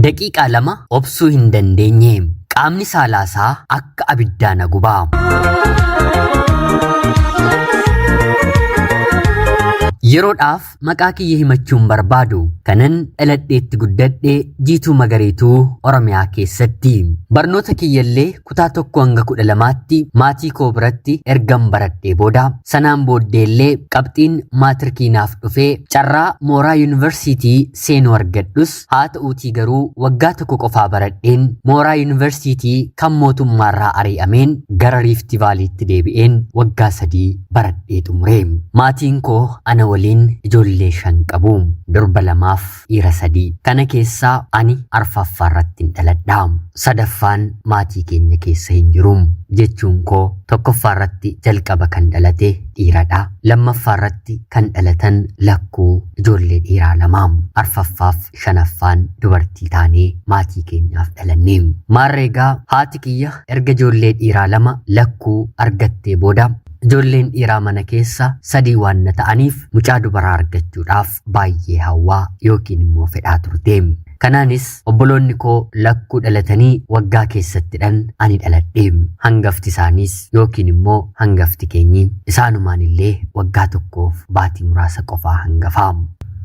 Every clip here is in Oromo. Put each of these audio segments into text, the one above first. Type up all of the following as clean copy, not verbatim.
Daqiiqaa 2 obsuu hin dandeenye. Qaamni saalaasaa akka abiddaa na guba. Yeroodhaaf maqaa kiyya himachuu hin barbaadu. Kanan dhaladheetti guddadhe Jiituu Magariituu Oromiyaa keessatti. Barnoota kiyyallee kutaa 1 hanga 12tti maatii koo biratti ergan baradhee booda sanaan booddeellee qabxiin maatirikii naaf dhufee carraa mooraa yuunivarsiitii seenuu argadhus haa ta'uutii garuu waggaa tokko qofaa baradheen mooraa yuunivarsiitii kan mootummaarraa ari'ameen gara Riifti Vaaliitti deebi'een waggaa 3 baradhee xumure. Maatiin koo ana waliin ijoollee 5 qabu. Durba 2f dhiira 3. Kana keessaa ani arfaffaarrattin dhaladha. Sadaffaan maatii keenya keessa hin jiru. Jechuun koo tokkoffaarratti jalqaba kan dhalate dhiiradha. Lammaffaarratti kan dhalatan lakkuu ijoollee dhiiraa 2. Arfaffaaf shanaffaan dubartii taanee maatii keenyaaf dhalanne. Maarree egaa haati kiyya erga ijoollee dhiiraa 2 lakkuu argattee booda ijoolleen dhiiraa mana keessa 3 waan na ta'aniif mucaa dubaraa argachuudhaaf baay'ee hawwaa yookiin immoo fedhaa turte. Kanaanis obboloonni koo lakkuu dhalatanii waggaa keessattidhan ani dhaladhe. Hangafti isaaniis yookiin immoo hangafti keenyi isaanumaan illee waggaa tokkoof baatii muraasa qofaa hangafa.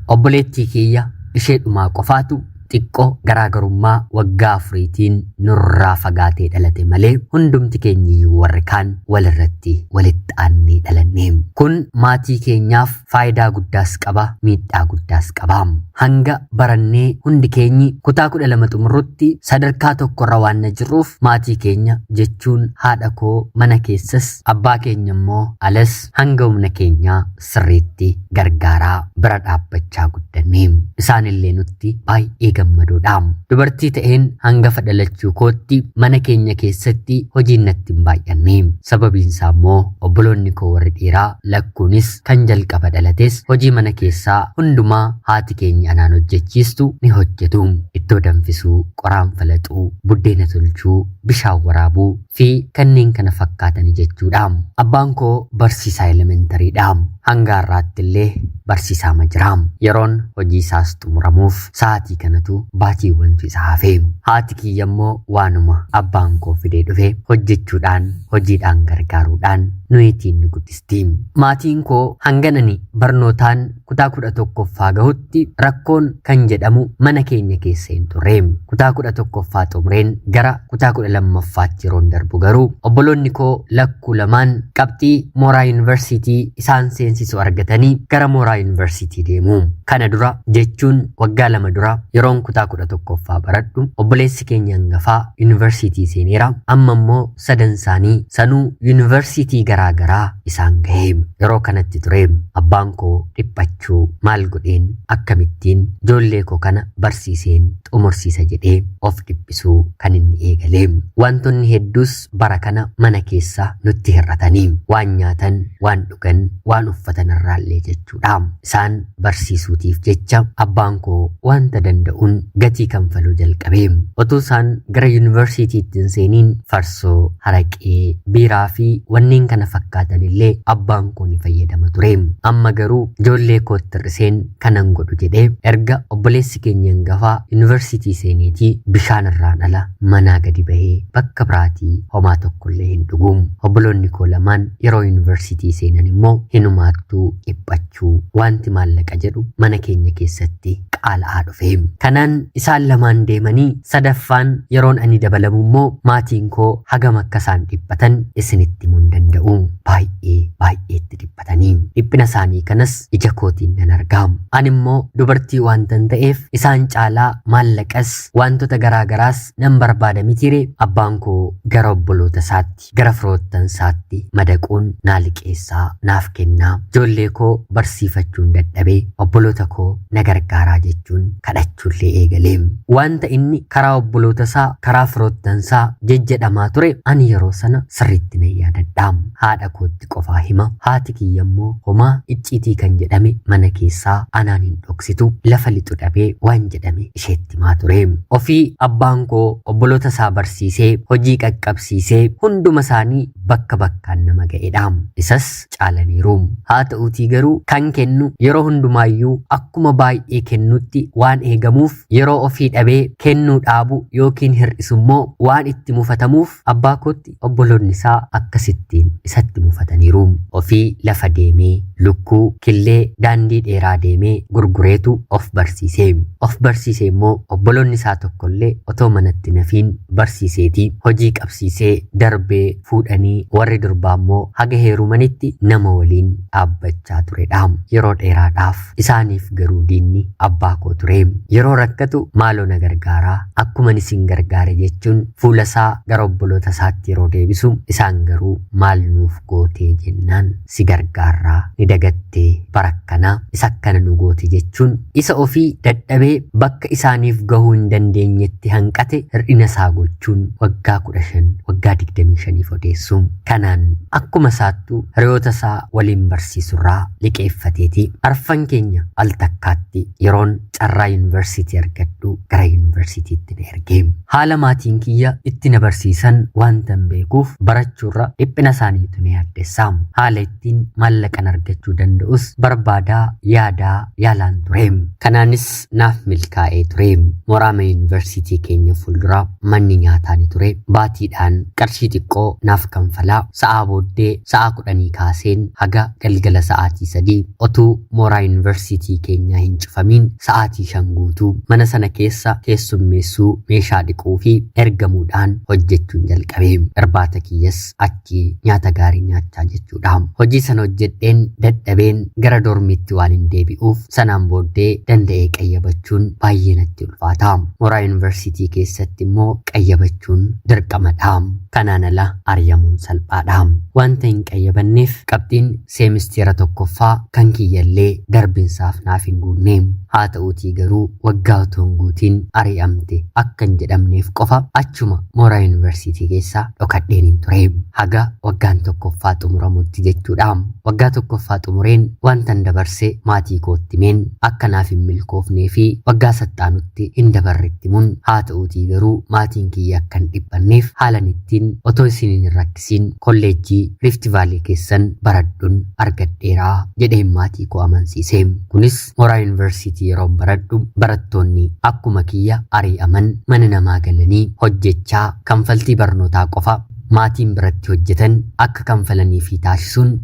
Obboleettii kiyya ishee dhumaa qofaatu xiqqoo garaagarummaa waggaa afuriitiin nurraa fagaatee dhalate malee hundumti keenyiyyuu warri kaan walirratti walitti aannee dhalanne. Kun maatii keenyaaf faayidaa guddaas qaba, miidhaa guddaas qaba. Hanga barannee hundi keenyi kutaa 12 xumurrutti sadarkaa tokkorra waan na jirruuf maatii keenya jechuun haadha koo mana keessas abbaa keenya immoo alas hanga humna keenyaa sirriitti gargaaraa bira dhaabbachaa guddanne. Isaanillee nutti baay'ee gammadoodha. Dubartii ta'een hangafa dhalachuu kootti mana keenya keessatti hojiin natti hin baay'anne. Sababiin isaa immoo obboloonni koo warri dhiiraa lakkuunis kan jalqaba dhalates hojii mana keessaa hundumaa haati keenya anaan hojjechiistu ni hojjetu. Ittoo danfisuu, qoraan falaxuu, buddeena tolchuu, bishaan waraabuu fi kanneen kana fakkaatani jechuudha. Abbaan koo barsiisaa elementariidha. Hanga har'aatti illee barsiisaama jira. Yeroon hojii isaas xumuramuuf sa'aatii kanatu baatiiwwantu isa hafe. Haati kiyya immoo waanuma abbaan koo fidee dhufe hojjechuudhaan hojiidhaan gargaaruudhaan nuyitiin nu guddisti. Maatiin koo hangan ani barnootaan kutaa 11ffaa gahutti rakkoon kan jedhamu mana keenya keessa hin turre. Kutaa 11ffaa xumureen gara kutaa 12ffaatti yeroon darbu garuu obboloonni koo lakkuu lamaan qabxii mooraa yuunivarsiitii isaan seensisu argatanii gara mooraa yuunivarsiitii deemu. Kana dura jechuun waggaa 2 dura yeroon kutaa 11ffaa baradhu obboleessi keenya hangafaa yuunivarsiitii seeneera. Amma immoo sadan isaanii sanuu yuunivarsiitii garaa garaa isaan gahe. Yeroo kanatti ture abbaan koo dhiphachuu maal godheen akkamittiin ijoollee koo kana barsiiseen xumursiisa jedhee of dhiphisuu kan inni eegale. Wantoonni hedduus bara kana mana keessa nutti hir'atanii waan nyaatan, waan dhugan, waan uffatan irraallee jechuudha. Isaan barsiisuutiif jecha abbaan koo wanta danda'uun gatii kanfaluu jalqabe. Otuu isaan gara yuunivarsiitiitti hin seeniin farsoo, haraqee, biiraa fi wanneen kana fakkaatan illee abbaan koo ni fayyadama ture. Amma garuu ijoollee kootti hir'iseen kanan godhu jedhee erga obboleessi keenya hangafaa yuunivarsiitii seeneetii bishaan irraan ala manaa gadi bahee bakka biraatii homaa tokkollee hin dhugu. Obboloonni koo lamaan yeroo yuunivarsiitii seenan immoo hinumaattuu dhiphachuu wanti maallaqa jedhu mana keenya keessatti qaala'aa dhufe. Kanaan isaan lamaan deemanii sadaffaan yeroon ani dabalamu immoo maatiin koo hagam akka isaan dhiphatan isinitti himuu hin danda'u. Baay'ee baay'eetti dhiphatanii. Dhiphina isaanii kanas ija kootiin nan arga. Ani immoo dubartii waantan ta'eef isaan caalaa maallaqas wantoota garaa garaas nan barbaada mitiiree abbaan koo gara obboloota isaatti gara firoottan isaatti madaquun naa liqeessaa naaf kennaa ijoollee koo barsiifachuun dadhabee obboloota koo na gargaaraa jechuun kadhachuullee eegale. Wanta inni karaa obboloota isaa karaa firoottan isaa jejjedhamaa ture ani yeroo sana sirriitti nan yaadadha. Haadha kootti qofaa hima. Haati kiyya immoo homaa icciitii kan jedhame mana keessaa anaan hin dhoksitu. Lafa lixu dhabee waan jedhame isheetti himaa ture. Ofii abbaan koo obboloota isaa barsiisee hojii qaqqabsiisee hunduma isaanii bakka bakkaan nama ga'edha. Isas caalaniiru. Haa ta'uutii garuu kan kennu yeroo hundumaayyuu akkuma baay'ee kennutti waan eegamuuf yeroo ofii dhabee kennuu dhaabu yookiin hir'isu immoo waan itti mufatamuuf abbaa kootti obboloonni isaa akkasittiin isatti mufataniiru. Ofii lafa deemee lukkuu killee daandii dheeraa deemee gurgureetu of barsiise. Of barsiise immoo obboloonni isaa tokkollee otoo manatti nafiin barsiiseeti hojii qabsiisee darbee fuudhanii warri durbaa immoo haga heerumanitti nama waliin dhaabbachaa turedha. Yeroo dheeraadhaaf isaaniif garuu diinni abbaa koo ture. Yeroo rakkatu maaloo na gargaaraa akkuman isin gargaare jechuun fuula isaa gara obboloota isaatti yeroo deebisu isaan garuu maal nuuf gootee jennaan si gargaarraa ni dagattee bara akkanaa isa akkana nu goote jechuun isa ofii dadhabee bakka isaaniif gahuu hin dandeenyetti hanqate hir'ina isaa gochuun waggaa 15 waggaa 25 odeessu. Kanaan akkuma isaattuu hiriyoota isaa waliin barsiisurraa liqeeffateeti. Arfan keenya al takkaatti yeroon carraa yuunivarsiitii argadhu gara yuunivarsiitiitti na erge. Haala maatiin kiyya itti na barsiisan wanta hin beekuuf barachuurra dhiphina isaaniitu na yaaddessa. Haala ittiin maallaqan argachuu danda'us barbaadaa yaadaa yaalaan ture. Kanaanis naaf milkaa'ee ture. Mooraama yuunivarsiitii keenya fuuldura manni nyaataa ni ture. Baatiidhaan qarshii xiqqoo naaf kanfalaa. Sa'aa booddee sa'aa 10 kaaseen haga galgala sa'aatii 3 otuu mooraa yuunivarsiitii keenyaa hin cufamiin sa'aatii 5 guutuu mana sana keessa keessummeessuu, meeshaa dhiquu fi ergamuudhaan hojjechuun jalqabe. Irbaata kiyyas achii nyaata gaarii nyaachaa jechuudha. Hojii sana hojjedheen dadhabeen gara dormiitti waan hin deebi'uuf sanaan booddee danda'ee qayyabachuun baay'ee natti ulfaata. Mooraa yuunivarsiitii keessatti immoo qayyabachuun dirqamadha. Kanaan ala ari'amuun salphaadha. Wanta hin qayyabanneef qabxiin seemisteera tokkoffaa kan kiyyallee darbinsaaf naaf hin guunne. Haa ta'uutii garuu waggaa otoo hin guutiin ari'amte akka hin jedhamneef qofa achuma mooraa yuunivarsiitii keessa dhokadheen hin ture. Haga waggaan tokkoffaa xumuramutti jechuudha. Waggaa tokkoffaa xumureen wantan dabarse maatii kootti himeen akka naaf hin milkoofnee fi waggaa saxxaanutti hin dabarretti himuun haa ta'uutii garuu maatiin kiyya akka hin dhiphanneef haalan ittiin otoo isin hin rakkisiin kolleejjii Rift Valley keessan baradhuun argadheeraa jedheen maatii koo amansiise. Kunis mooraa yuunivarsiitii yeroon baradhu barattoonni akkuma kiyya ari'aman mana namaa galanii hojjechaa kanfaltii barnootaa qofa maatiin biratti hojjetan akka kanfalanii fi taasisuun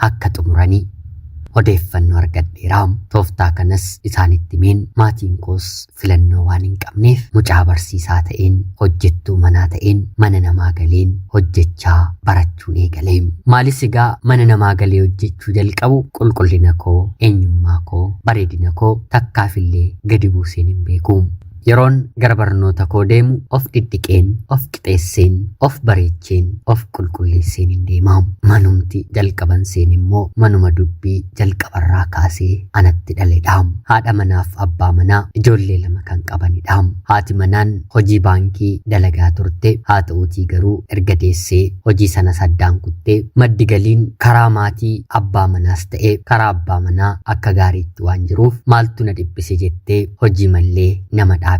akka xumuranii odeeffannoo argadheera. Tooftaa kanas isaanitti himeen maatiin koos filannoo waan hin qabneef mucaa barsiisaa ta'een hojjettuu manaa ta'een mana namaa galeen hojjechaa barachuun eegale. Maalis egaa mana namaa galee hojjechuu jalqabu qulqullina koo, eenyummaa koo, bareedina koo takkaafillee gadi buuseen hin beeku. Yeroon gara barnoota koo deemu of dhidhiqeen, of qixeesseen, of bareecheen, of qulqulleesseen hin deema. Manumti jalqaban seen immoo manuma dubbii jalqabarraa kaasee anatti dhaledha. Haadha manaaf abbaa manaa ijoollee lama kan qabanidha. Haati manaan hojii baankii dalagaa turte. Haa ta'uutii garuu erga deessee hojii sana saddaan kuttee maddi galiin karaa maatii abbaa manaas ta'e karaa abbaa manaa akka gaariitti waan jiruuf maaltu na dhiphise jettee hojii mallee nama dhaabedha.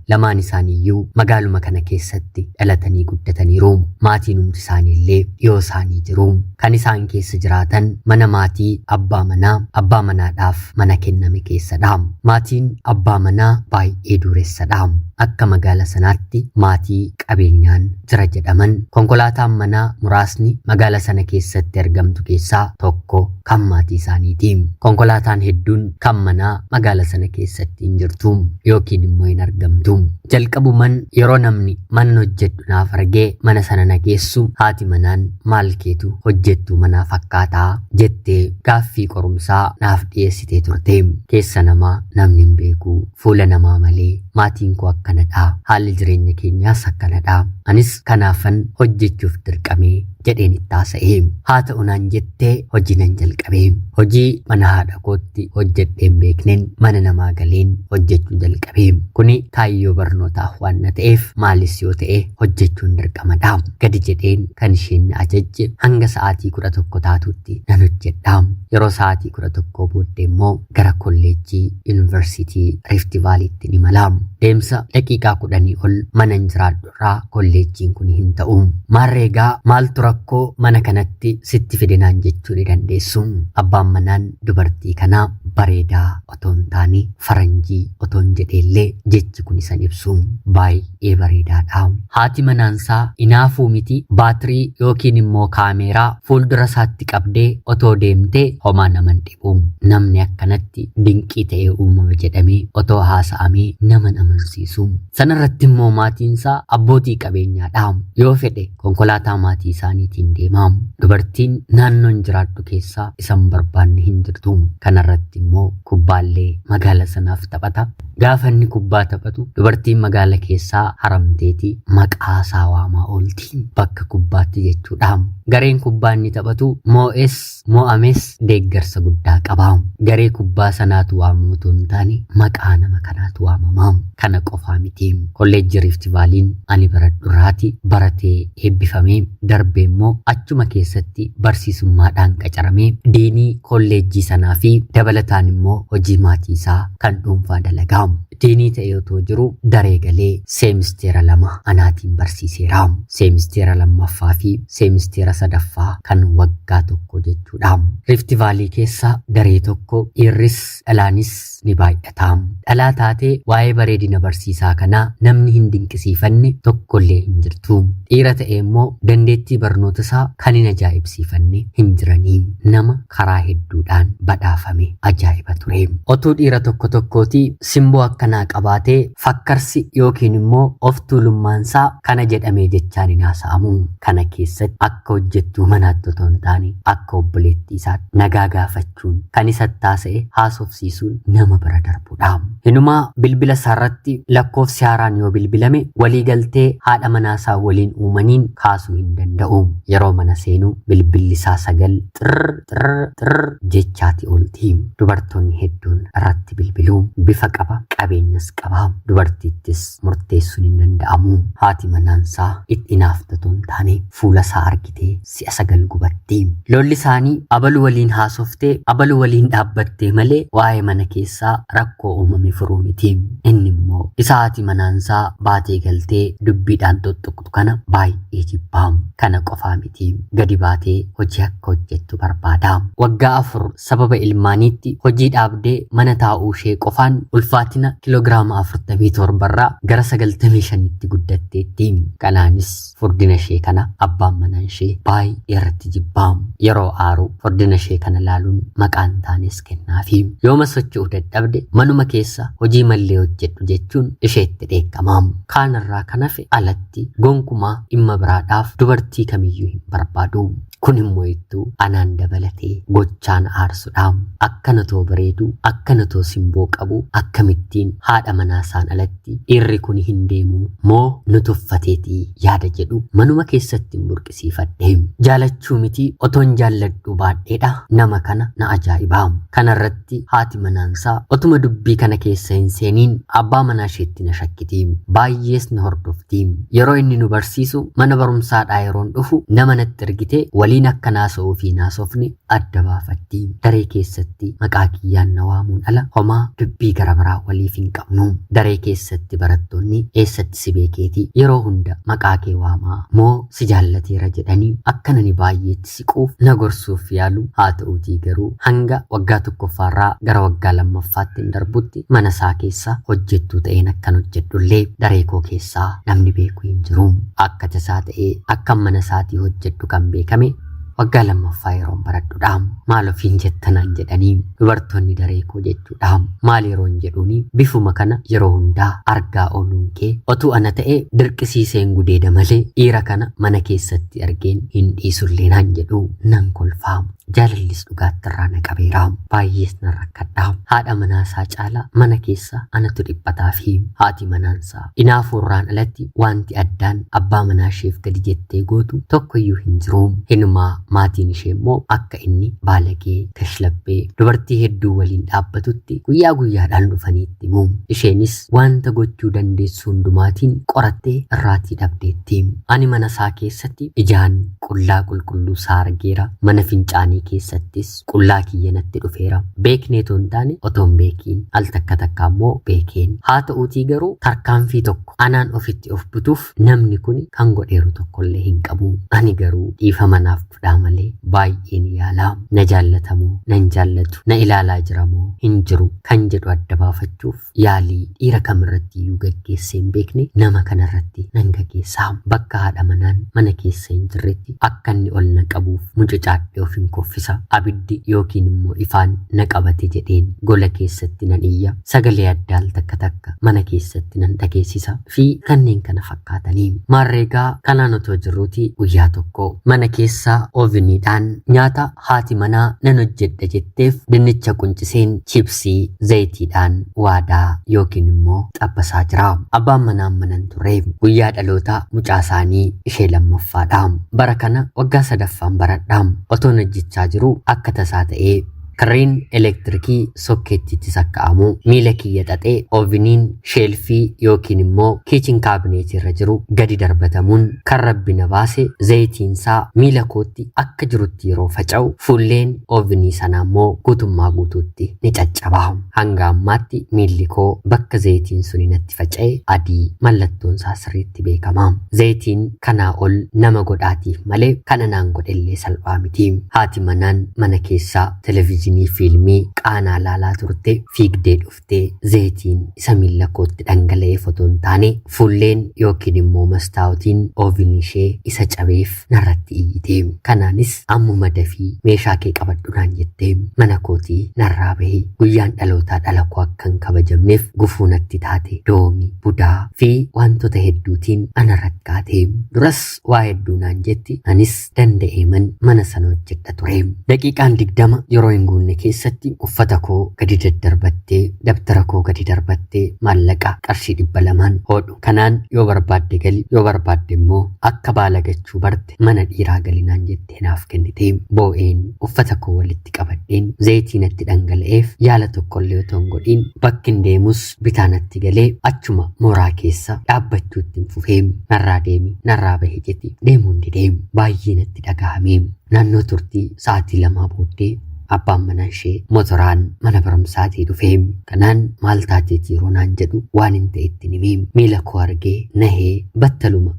Lamaan isaaniiyyuu magaaluma kana keessatti dhalatanii guddataniiru. Maatiin hundi isaaniillee dhiyoo isaanii jiru. Kan isaan keessa jiraatan mana maatii abbaa manaa abbaa manaadhaaf mana kenname keessadha. Maatiin abbaa manaa baay'ee dureessadha. Akka magaala sanaatti maatii qabeenyaan jira jedhaman konkolaataan manaa muraasni magaala sana keessatti argamtu keessaa tokko kan maatii isaaniiti. Konkolaataan hedduun kan manaa magaala sana keessatti hin jirtu yookiin immoo hin argamtu. Jalqabuman yeroo namni mana hojjedhu naaf argee mana sana na geessu haati manaan maal keetu hojjettuu manaa fakkaataa jettee gaaffii qorumsaa naaf dhiyeessitee turte. Keessa namaa namni hin beeku. Fuula namaa malee maatiin koo akkanadha. Haalli jireenya keenyaas akkanadha. Anis kanaafan hojjechuuf dirqamee jedheen itti haasa'e. Haa ta'u naan jettee hojii nan jalqabe. Hojii mana haadha kootti hojjedhee hin beekneen mana namaa galeen hojjechuu jalqabe. Kuni kaayyoo barnootaaf waan na ta'eef maalis yoo ta'e hojjechuun dirqamadha. Gadi jedheen kan isheen na ajajje hanga sa'aatii 11 taatutti nan hojjedha. Yeroo sa'aatii 11 booddee immoo gara kolleejjii Yuunivarsiitii Riifti Vaaliitti ni imala. Deemsa daqiiqaa kudhanii ol manan jiraadhu irraa kolleejjiin kun hin ta'u. Maarree egaa maaltu rakkoo mana kanatti sitti fide naan jechuu ni dandeessu. Abbaan manaan dubartii kanaa bareedaa otoo hin taane faranjii otoon jedheellee jechi kun isan ibsu. Baay'ee bareedaadha. Haati manaansaa inaafuu miti baatirii yookiin immoo kaameeraa fuuldura isaatti qabdee otoo deemtee homaa naman dhibu. Namni akkanatti dinqii ta'ee uumame jedhamee otoo haasa'amee nama hin amansiisu. Sanarratti immoo maatiinsaa abbootii qabeenyaadha. Yoo fedhe konkolaataa maatii isaaniitiin deema. Dubartiin naannoon jiraadhu keessaa isa hin barbaanne hin jirtu. Kanarratti immoo kubbaallee magaala sanaaf taphata. Gaafa inni kubbaa taphatu dubartiin magaala keessaa haramteeti maqaa isaa waamaa oolti. Bakka kubbaatti jechuudha. Gareen kubbaa inni taphatu moo'es moo'ames deeggarsa guddaa qaba. Garee kubbaa sanaatu waamama otoo hin taane maqaa nama kanaatu waamama. Kana qofaa miti. Kolleejjii Riifti Vaaliin ani baradhu irraati baratee eebbifamee darbee immoo achuma keessatti barsiisummaadhaan qacaramee diinii kolleejjii sanaa fi dabalataan immoo hojii maatii isaa kan dhuunfaa dalaga. Diinii ta'ee otoo jiru daree galee seemisteera 2 anaatiin barsiiseera. Seemisteera 2ffaa fi seemisteera 3ffaa kan waggaa tokko jechuudha. Riifti Vaalii keessa daree tokko dhiirris dhalaanis ni baay'ata. Dhalaa taatee waa'ee bareedina barsiisaa kanaa namni hin dinqisiifanne tokkollee hin jirtu. Dhiira ta'ee immoo dandeettii barnoota isaa kan hin ajaa'ibsiifanne hin jiranii. Nama karaa hedduudhaan badhaafame ajaa'iba ture. Otuu dhiira tokko tokkootii simboo akkanaa qabaatee fakkarsi yookiin immoo of tuulummaansaa kana jedhamee jechaan hin haasa'amu. Kana keessatti akka hojjettuu manaatti otoo hin taane akka obboleettii isaatti nagaa gaafachuun kan isatti haasa'e haasofsiisuun nama bira darbudha. Hinumaa bilbila isaarratti lakkoofsi haaraan yoo bilbilame waliigaltee haadha manaasaa waliin uumaniin kaasuu hin danda'u. Yeroo mana seenu bilbilli isaa 9 xirr xirr xirr jechaati oolti. Dubartoonni hedduun irratti bilbilu. Bifa qaba, qabeenyas qaba. Dubartiittis murteessuun hin danda'amu. Haati manaansaa itti hinaafte otoo hin taane fuula isaa argitee si'a 9 gubatti. Lolli isaanii abalu waliin haasoftee, abalu waliin dhaabbattee malee waa'ee mana keessaa rakkoo uumame furuu miti. Inni immoo isa haati manaansaa baatee galtee dubbiidhaan xuxxuqxu kana baay'ee jibba. Kana qofaa miti gadi baatee hojii akka hojjettu barbaada. Waggaa 4 sababa ilmaaniitti hojii dhaabdee mana taa'uu ishee qofaan ulfaatina kiloogiraama 47 irraa gara 95tti guddatteetti. Kanaanis furdina ishee kana abbaan manaa ishee baay'ee irratti jibba. Yeroo aaru furdina ishee kana laaluun maqaan taanes kennaafi. Yooma socho'uu dadhabde manuma keessa hojii mallee hojjedhu jechuun isheetti dheekkama. Kaan irraa kan hafe alatti gonkumaa dhimma biraadhaaf dubartii kamiyyuu hin barbaadu. Kun immoo ittuu anaan dabalatee gochaa na aarsudha. Akkana too bareedu, akkana too simboo qabu akkamittiin haadha manaa isaan alatti dhiirri kun hin deemu moo nu tuffateeti yaada jedhu manuma keessatti hin burqisiifadhe. Jaalachuu miti otoon jaalladhuu baadheedha nama kana na ajaa'iba. Kana irratti haati manaansaa otuma dubbii kana keessa hin seeniin abbaa manaa isheetti na shakkiti. Baay'ees na hordofti. Yeroo inni nu barsiisu mana barumsaadhaa yeroon dhufu nama natti ergitee waliin akka naasa'uu fi hin haasofne adda baafatti. Daree keessatti maqaa kiyyaan na waamuun ala homaa dubbii gara biraa waliif hin qabnu. Daree keessatti barattoonni eessatti si beekeeti yeroo hunda maqaa kee waamaa moo si jaallateera jedhanii akkan ani baay'eetti siquuf na gorsuuf yaalu. Haa ta'uutii garuu hanga waggaa tokkoffaarraa gara waggaa lammaffaatti hin darbutti mana isaa keessa hojjettuu ta'een akkan hojjedhullee daree koo keessaa namni beeku hin jiru. Akka tasaa ta'ee akkan mana isaatii hojjedhu kan beekame waggaa lammaffaa yeroon baradhudha. Maal ofiin jetta naan jedhanii dubartoonni daree koo jechuudha. Maal yeroon jedhuuni bifuma kana yeroo hundaa argaa ooluun kee otuu ana ta'ee dirqisiiseen gudeeda malee dhiira kana mana keessatti argeen hin dhiisullee naan jedhu nan kolfa. Jaalallis dhugaatti irraa na qabeera. Baay'ees nan rakkadha. Haadha manaasaa caalaa mana keessa anatu dhiphataa fi haati manaansaa inaafuurraan alatti wanti addaan abbaa manaa isheef gadi jettee gootu tokkoyyuu hin jiru. Hinumaa maatiin ishee immoo akka inni baalagee kashlabbee dubartii hedduu waliin dhaabbatutti guyyaa guyyaadhaan dhufanii itti himu. Isheenis wanta gochuu dandeessu hundumaatiin qorattee irraatii dhabdeetti. Ani mana isaa keessatti ijaan qullaa qulqulluu isaa argeera. Mana fincaanii keessattis qullaa kiyya natti dhufeera. Beeknee otoo hin taane otoo hin beekiin al takka takka immoo beekeen. Haa ta'uutii garuu tarkaanfii tokko anaan ofitti of butuuf namni kun kan godheeru tokkollee hin qabu. Ani garuu dhiifama naaf godhaa malee baay'een yaalaa. Na jaallatamoo nan jaallatu, na ilaalaa jiramoo hin jiru kan jedhu adda baafachuuf yaalii dhiira kamirratti iyyuu gaggeessee hin beekne nama kanarratti nan gaggeessaa. Bakka haadha manaan mana keessa hin jirretti akka inni ol na qabuuf mucucaadhee of hin kuffisa. Abiddi yookiin immoo ifaan na qabate jedheen gola keessatti nan iyya. Sagalee addaa al takka takka mana keessatti nan dhageessisa fi kanneen kana fakkaatanii. Maarreegaa kanaan otoo jirruuti guyyaa tokko mana keessa ooviniidhaan nyaata haati manaa nan hojjedha jetteef dinnicha qunciseen chiipsii zayitiidhaan waadaa yookiin immoo xabbasaa jira. Abbaan manaan manan turre guyyaa dhaloota mucaa isaanii ishee lammaffaadha. Bara kana waggaa sadaffaan baradha. Otoon hojjechaa jiru akka tasaa ta'ee karreen elektirikii sokkeettiitti sakka'amu miila kiyya xaxee ooviniin sheelfii yookiin immoo kiichin kaabineetii irra jiru gadi darbatamuun kan rabbi na baase zayitiinsaa miila kootti akka jirutti yeroo faca'u fuulleen oovinii sanaa immoo guutummaa guutuutti ni caccaba. Hanga ammaatti miilli koo bakka zayitiin suni natti faca'e adii mallattoon isaa sirriitti beekama. Zayitiin kanaa ol nama godhaatiif malee kan anaan godhellee salphaa miti. Haati manaan mana keessaa televezyiinii fiilmii qaanaa laalaa turte fiigdee dhuftee zayitiin isa miilla kootti dhangala'eef otoo hin taane fuulleen yookiin immoo mastaawotiin oovinii ishee isa cabeef narratti iyyite. Kanaanis ammuma dafii meeshaa kee qabadhu naan jette mana kootii narraa bahi guyyaan dhalootaa dhala koo akka hin kabajamneef gufuu natti taate doomii, budaa fi wantoota hedduutiin anarratti kaate. Duras waa hedduu naan jetti anis danda'eeman mana sana hojjedha ture. Daqiiqaan 20 yeroo hin guunne keessatti uffata koo gadi daddarbattee dabtara koo gadi darbattee maallaqa qarshii 200 hodhu. Kanaan yoo barbaadde gali yoo barbaadde immoo akka baala gachuu barte mana dhiiraa gali naan jettee naaf kennite. Boo'een uffata koo walitti qabadheen zayitii natti dhangala'eef yaala tokkollee otoo hin godhiin bakki hin deemus bitaa natti galee achuma mooraa keessa dhaabbachuutti hin fufee narraa deemi narraa bahe jetti deemuun didee baay'ee natti dhagahame. Naannoo turtii sa'aatii 2 booddee abbaan manaa ishee motoraan mana barumsaatii dhufee kanaan maal taateeti yeroo naan jedhu waan hin ta'etti himee miila koo argee nahee battaluma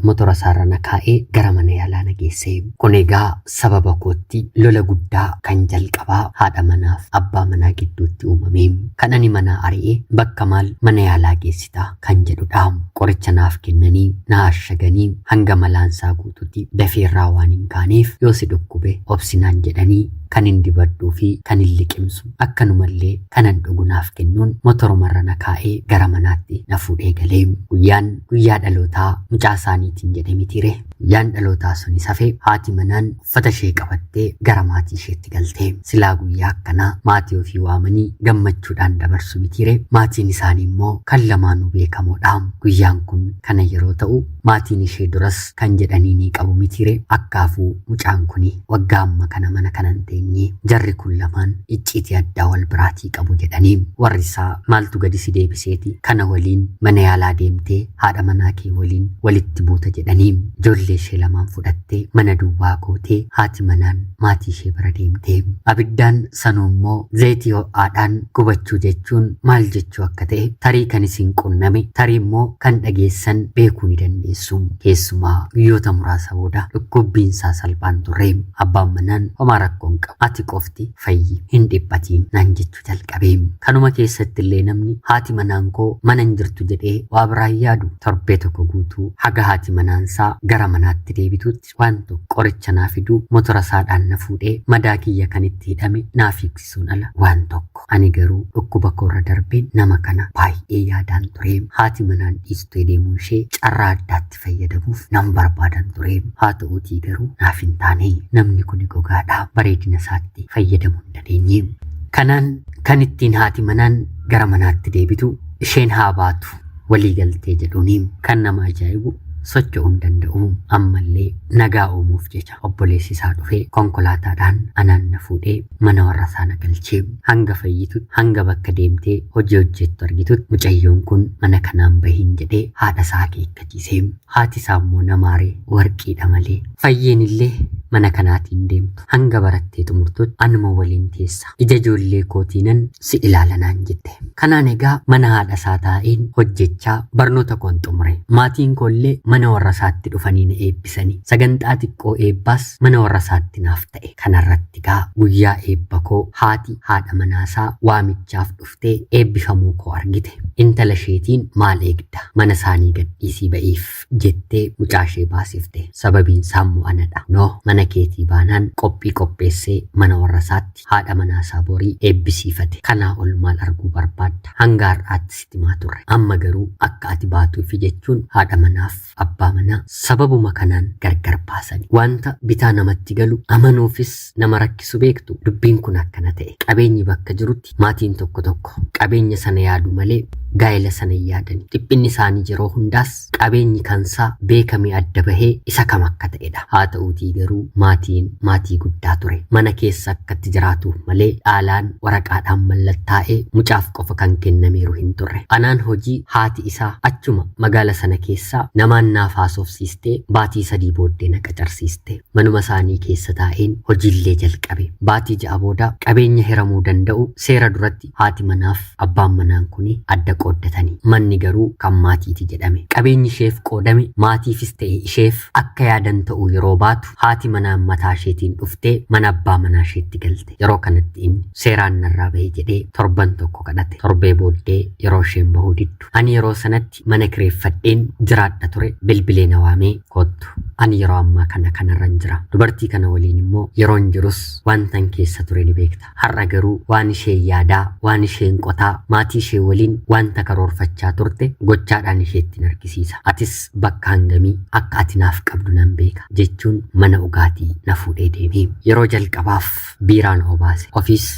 motora isaarra na kaa'ee gara mana yaalaa na geesse. Kun egaa sababa kootti lola guddaa kan jalqabaa haadha manaaf abbaa manaa gidduutti uumame. Kan ani manaa ari'ee bakka maal mana yaalaa geessita kan jedhudha. Qoricha naaf kennanii na ashaganii hanga malaansaa guututti dafeerraa waan hin kaaneef yoo si dhukkube obsinaan jedhanii kan hin dibadhuu fi kan hin liqimsu akkanumallee kanan dhugu naaf kennuun motorumarra na kaa'ee gara manaatti na fuudhee galee. Guyyaan guyyaa dhalootaa mucaa isaaniitiin jedhe mitiire. Guyyaan dhalootaa sunis hafe haati manaan uffata ishee qabattee gara maatii isheetti galte. Silaa guyyaa akkanaa maatii ofii waamanii gammachuudhaan dabarsu mitiire. Maatiin isaanii immoo kan lamaanuu beekamoodha. Guyyaan kun kana yeroo ta'u maatiin ishee duras kan jedhanii ni qabu mitiire. Akkaafuu mucaan kuni waggaa amma kana mana kanan teenye jarri kun lamaan icciitii addaa wal biraatii qabu jedhanii warri isaa maaltu gadi si deebiseeti kana waliin mana yaalaa deemtee haadha manaa kee waliin walitti buuta jedhanii ijoollee ishee lamaan fudhattee mana duwwaa gootee haati manaan maatii ishee bira deemtee abiddaan sanuu immoo zayitii ho'aadhaan gubachuu jechuun maal jechuu akka ta'e tarii kan isin qunname tarii immoo kan dhageessan beekuu ni dandeessu. Keessumaa guyyoota muraasa booda dhukkubbiin isaa salphaan turre. Abbaan manaan homaa rakkoon qabu ati qofti fayyi hin dhiphatiin naan jechuu jalqabe. Kanuma keessatti illee namni haati manaan koo mana hin jirtu jedhee waa biraan yaadu torbee tokko guutuu haga haati manaansaa gara manaatti deebitutti waan tokko qoricha naa fiduu motora isaadhaan na fuudhee madaa kiyya kan itti hidhame naaf hiiksisuun ala waan tokko. Ani garuu dhukkuba koorra darbeen nama kana baay'ee yaadaan ture. Haati manaan dhiistee deemuun ishee carraa addaa isaatti fayyadamuuf nan barbaadan ture. Haa ta'uutii garuu naaf hin taane. Namni kun gogaadha. Bareedina isaatti fayyadamuu hin dandeenye. Kanaan kan ittiin haati manaan gara manaatti deebitu isheen haa baatu walii galtee jedhuuni. Kan nama ajaa'ibu socho'uu hin danda'u. Ammallee nagaa uumuuf jecha obboleessi isaa dhufee konkolaataadhaan anaan na fuudhee mana warra isaa na galchee hanga fayyitutti hanga bakka deemtee hojii hojjettu argitutti mucayyoon kun mana kanaan bahiin jedhee haadha isaa akeekkachiise. Haati isaa immoo namaaree warqiidha malee fayyeen illee mana kanaatiin deemtu hanga barattee xumurtutti anuma waliin teessa ija ijoollee kootiinan si ilaalanaan jette. Kanaan egaa mana haadha isaa taa'een hojjechaa barnoota koon xumure. Maatiin koollee mana warra isaatti dhufanii na eebbisanii sagantaa xiqqoo eebbaas mana warra isaatti naaf ta'e. Kanarratti egaa guyyaa eebba koo haati haadha manaasaa waamichaaf dhuftee eebbifamuu koo argite. Intala isheetiin maal eegda mana isaanii gadhiisii ba'iif jettee mucaa ishee baasifte. Sababiin isaa immoo anadha. No mana keetii baanaan qophii qopheessee mana warra isaatti haadha manaasaa borii eebbisiifate. Kanaa ol maal arguu barbaadda? Hanga har'aatti sitti himaa turre. Amma garuu akka ati baatuufi jechuun haadha manaaf abbaa manaa sababuma kanaan gargar baasani. Wanta bitaa namatti galu amanuufis nama rakkisu beektu dubbiin kun akkana ta'e. Qabeenyi bakka jirutti maatiin tokko tokko qabeenya sana yaadu malee gaa'ela sana hin yaadani. Dhiphinni isaanii yeroo hundaas qabeenyi kansaa beekamee adda bahee isa kam akka ta'edha. Haa ta'uutii garuu maatiin maatii guddaa ture. Mana keessa akkatti jiraatuuf malee dhaalaan waraqaadhaan mallattaa'ee mucaaf qofa kan kennameeru hin turre. Anaan hojii haati isaa achuma magaala sana keessaa namaan naaf haasofsiistee baatii 3 booddee na qacarsiiste. Manuma isaanii keessa taa'een hojiillee jalqabe. Baatii 6 booda qabeenya hiramuu danda'u seera duratti haati manaaf abbaan manaan kuni adda qooddatani. Manni garuu kan maatiiti jedhame. Qabeenyi isheef qoodame maatiifis ta'e isheef akka yaadan ta'uu yeroo baatu haati manaan mataa isheetiin dhuftee mana abbaa manaa isheetti galte. Yeroo kanatti inni seeraan narraa bahe jedhee torban tokko kadhate. Torbee booddee yeroo isheen bahuu diddu. Ani yeroo sanatti mana kireeffadheen jiraadha ture. Bilbilee na waamee kottu. Ani yeroo ammaa kana kanarran jira. Dubartii kana waliin immoo yeroon jirus wantan keessa ture ni beekta. Har'a garuu waan isheen yaadaa, waan isheen qotaa, maatii ishee waliin wanta karoorfachaa turte gochaadhaan isheetti hin argisiisa. Atis bakka hangamii akka ati naaf qabdu nan beeka jechuun mana dhugaatii na fuudhee deeme. Yeroo jalqabaaf biiraan obaase. Ofiis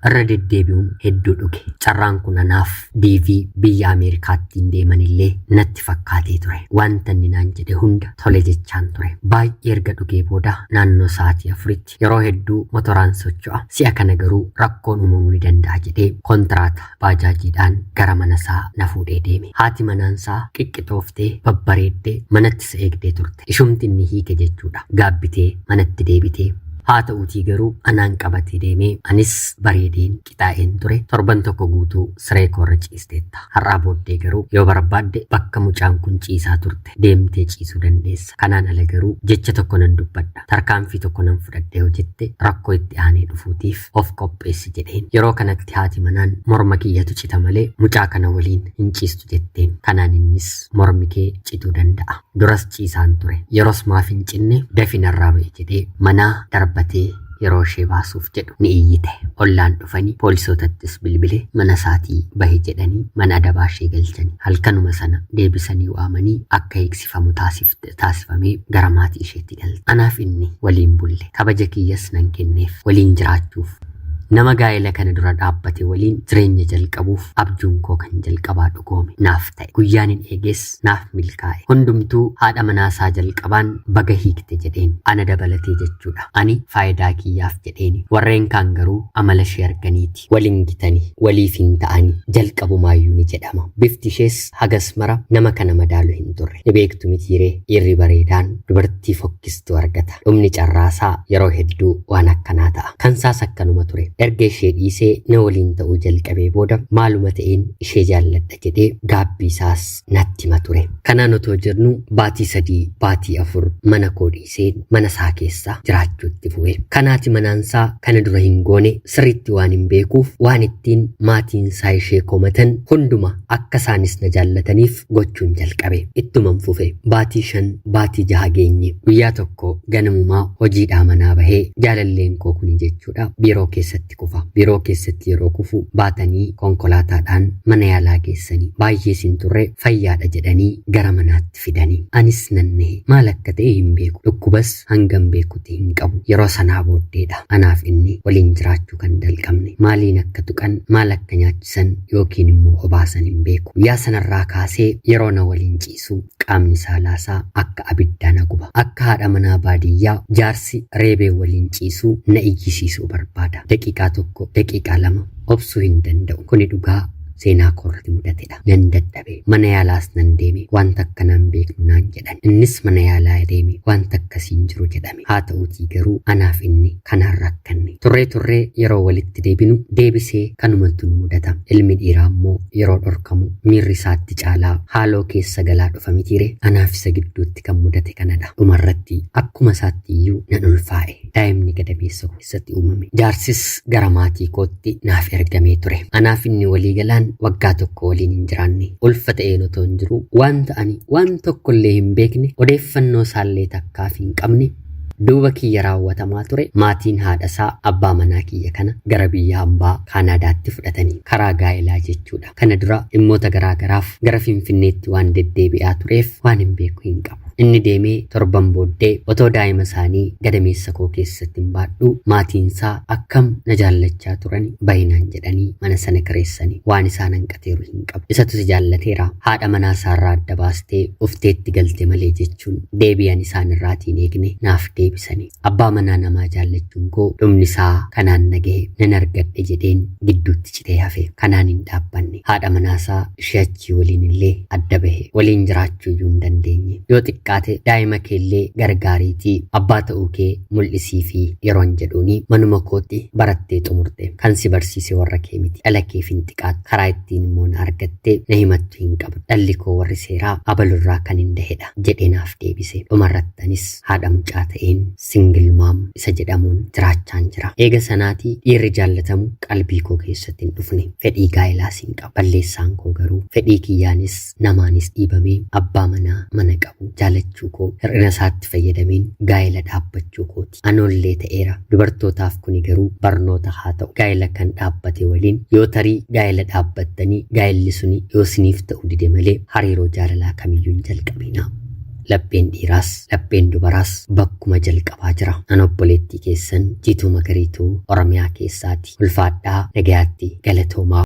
irra deddeebi'uun hedduu dhuge. Carraan kun anaaf DV biyya Ameerikaattiin deemanillee natti fakkaatee ture. Wanta inni naan jedhe hunda tole jechaan ture. Baay'ee erga dhugee booda naannoo sa'aatii 4tti yeroo hedduu motoraan socho'a. Si'a kana garuu rakkoon uumamuu ni danda'a jedhee kontiraata baajaajiidhaan gara mana isaa na fuudhee deeme. Haati manaansaa qiqqixooftee babbareeddee manatti isa eegdee turte. Ishumti inni hiike jechuudha. Gaabbitee manatti deebitee. Haa ta'uutii garuu anaan qabatee deemee anis bareedeen qixaa'een ture. Torban tokko guutuu siree koorra ciisteetta. Har'aa booddee garuu yoo barbaadde bakka mucaan kun ciisaa turte deemtee ciisuu dandeessa. Kanaan ala garuu jecha tokko nan dubbadha. Tarkaanfii tokko nan fudhadha yoo jette rakkoo itti aanee dhufuutiif of qopheessi jedheen. Yeroo kanatti haati manaan morma kiyyatu cita malee mucaa kana waliin hin ciistu jetteen. Kanaan innis mormi kee cituu danda'a. Duras ciisaan ture. Yeroos maaf hin cinne dafi narraa ba'i jedhee manaa darbatee yeroo ishee baasuuf jedhu ni iyyite. Ollaan dhufanii poolisootattis bilbile mana isaatii bahi jedhanii mana adabaa ishee galchanii. Halkanuma sana deebisanii waamanii akka hiiksifamu taasifamee gara maatii isheetti galte. Anaaf inni waliin bulle. Kabaja kiyyas nan kenneef. Waliin jiraachuuf nama gaa'ela kana dura dhaabbate waliin jireenya jalqabuuf abjuun koo kan jalqabaa dhugoome naaf ta'e. Guyyaan hin eeges naaf milkaa'e. Hundumtuu haadha manaasaa jalqabaan baga hiikte jedheen. Ana dabalatee jechuudha. Ani faayidaa kiyyaaf jedheeni. Warreen kaan garuu amala ishee arganiiti. Waliin gitani, waliif hin ta'ani, jalqabumaayyuu ni jedhama. Bifti ishees hagas mara nama kana madaalu hin turre. Ni beektu mitiiree dhiirri bareedaan dubartii fokkistuu argata. Dhumni carraasaa yeroo hedduu waan akkanaa ta'a. Kansaas akkanuma ture. Erga ishee dhiisee na waliin ta'uu jalqabee booda maaluma ta'een ishee jaalladha jedhee gaabbii isaas natti hima ture. Kanaan otoo jirnu baatii 3 baatii 4 mana koo dhiisee mana isaa keessa jiraachuutti fufe. Kanaati manaansaa kana dura hin goone sirriitti waan hin beekuuf waan ittiin maatiin isaa ishee komatan hunduma akka isaanis na jaallataniif gochuun jalqabe. Ittuman fufe. Baatii 5 baatii 6 geenye. Guyyaa tokko ganamumaa hojiidhaa manaa bahee jaalalleen koo kuni jechuudha biiroo keessatti keessatti kufa. Biiroo keessatti yeroo kufu baatanii konkolaataadhaan mana yaalaa geessanii baay'ee sin turre fayyaadha jedhanii gara manaatti fidanii. Anis nan nahe. Maal akka ta'e hin beeku. Dhukkubas hangam beekutti hin qabu. Yeroo sanaa booddeedha anaaf inni waliin jiraachuu kan jalqabne. Maaliin akka tuqan, maal akka nyaachisan yookiin immoo obaasan hin beeku. Guyyaa sanarraa kaasee yeroo na waliin ciisu qaamni saalaasaa akka abiddaa na guba. Akka haadha manaa baadiyyaa jaarsi reebee waliin ciisuu na iyyisiisuu barbaada. Daqiiqaa 1, daqiiqaa 2 obsuu hin danda'u. Kuni dhugaa seenaa koorratti mudatedha. Nan dadhabe. Mana yaalaas nan deeme. Wanta akkanaan beeknu naan jedhan. Innis mana yaalaa deeme. Wanta akkasiin jiru jedhame. Haa ta'uutii garuu anaaf inni kanaan rakkanne. Turree turree yeroo walitti deebinu deebisee kanumatu nu mudata. Ilmi dhiiraa immoo yeroo dhorkamu miirri isaatti caalaa haaloo keessa galaa dhufa mitiire. Anaaf isa gidduutti kan mudate kanadha. Dhumarratti akkuma isaatti iyyuu nan ulfaa'e. Daa'imni gadameessa keessatti uumame. Jaarsis gara maatii kootti naaf ergamee ture. Anaaf inni walii galaan waggaa tokko waliin hin jiraanne. Ulfa ta'een otoo hin jiru wanta ani waan tokkollee hin beekne, odeeffannoo isaallee takkaaf hin qabne duuba kiyya raawwatamaa ture. Maatiin haadhasaa abbaa manaa kiyya kana gara biyya hambaa Kaanaadaatti fudhatanii karaa gaa'elaa jechuudha. Kana dura dhimmoota garaa garaaf gara Finfinneetti waan deddeebi'aa tureef waan hin beeku hin qabu. Inni deemee torban booddee otoo daa'ima isaanii gadameessa koo keessatti hin baadhu maatiinsaa akkam na jaallachaa turan bayinaan jedhanii mana sana kireessanii. Waan isaan hanqateeru hin qabu. Isatu si jaallateera, haadha manaa isaarraa adda baastee ufteetti galte malee jechuun deebi'an isaan irraatiin eegne naaf deebisanii. Abbaa manaa namaa jaallachuun koo dhumni isaa kanaan na gahe, nan argadhe jedheen gidduutti citee hafe. Kanaan hin dhaabbanne. Haadha manaasaa ishee achii waliin illee adda bahe. Waliin jiraachuu iyyuu hin dandeenye. Yoo xiqqaate daa'ima keellee gargaariitii abbaa ta'uu kee mul'isii fi yeroon jedhuuni manuma kootti barattee xumurte. Kan si barsiise warra kee miti. Dhala keef hin xiqaatu. Karaa ittiin immoo na argattee na himattu hin qabdu. Dhalli koo warri seeraa abalurraa kan hin dahedha jedhee naaf deebise. Dhumarratti anis haadha mucaa ta'een single mom isa jedhamuun jiraachaan jira. Eega sanaatii dhiirri jaallatamu qalbii koo keessatti hin dhufne. Fedhii gaa'ilaas hin qabu. Balleessaan koo garuu fedhii kiyyaanis namaanis dhiibamee abbaa manaa mana qabu jaalachuu koo, hir'ina isaatti fayyadameen gaa'ela dhaabbachuu kooti. Anoollee ta'eera. Dubartootaaf kuni garuu barnoota haa ta'u. Gaa'ela kan dhaabbate waliin yoo tarii gaa'ela dhaabbattanii gaa'elli suni yoo isiniif ta'u dide malee hariiroo jaalalaa kamiyyuu hin jalqabinaa. Lapheen dhiiraas lapheen dubaraas bakkuma jalqabaa jira. An obboleettii keessan Jiituu Magariituu Oromiyaa keessaati. Ulfaadhaa, nagayaatti, galatoomaa.